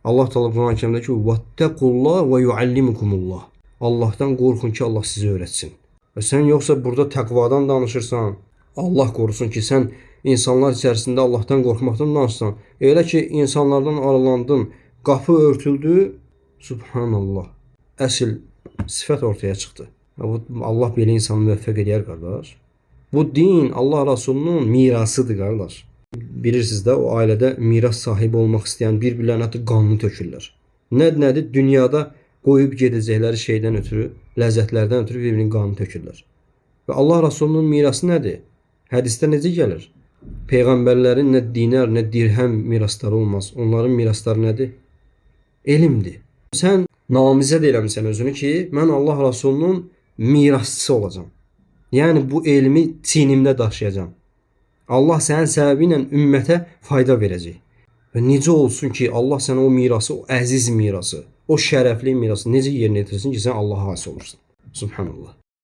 Allah Teala Quran-ı Kərimdə ki: "Vettəqullah və yuallimukumullah." Allahdan qorxun ki, Allah sizə öyrətsin. Və sən yoxsa burada təqvadan danışırsan. Allah qorusun ki, sən insanlar içərisində Allahdan qorxmaqdan danışsan. Elə ki, insanlardan aralandın, qapı örtüldü, subhanallah. Əsl sifət ortaya çıxdı. Ya bu Allah belə insanı müvəffəq eləyər qardaş. Bu din Allah Rasulunun mirasıdır qardaş. Bilirsiniz də o ailədə miras sahibi olmaq istəyən bir-birlərinə hətta qanını tökürlər. Nədir? Dünyada qoyub gedəcəkləri şeydən ötürü, ləzzətlərdən ötürü bir-birinin qanını tökürlər. Və Allah Rasulunun mirası nədir? Hədisdə necə gəlir? Peyğəmbərlərin nə dinar, nə dirhəm mirasları olmaz. Onların mirasları nədir? Elmdir. Sən namizəd eləmisən özünü ki, mən Allah Rasulunun mirasçısı olacağam. Yəni bu elmi çiynimdə daşıyacağam. Allah sənin səbəbi ilə ümmətə fayda verəcək. Və necə olsun ki, Allah sənə o mirası, o əziz mirası, o şərəfli mirası necə yerinə yetirsin ki, sən Allaha asi olursan. Subhanallah.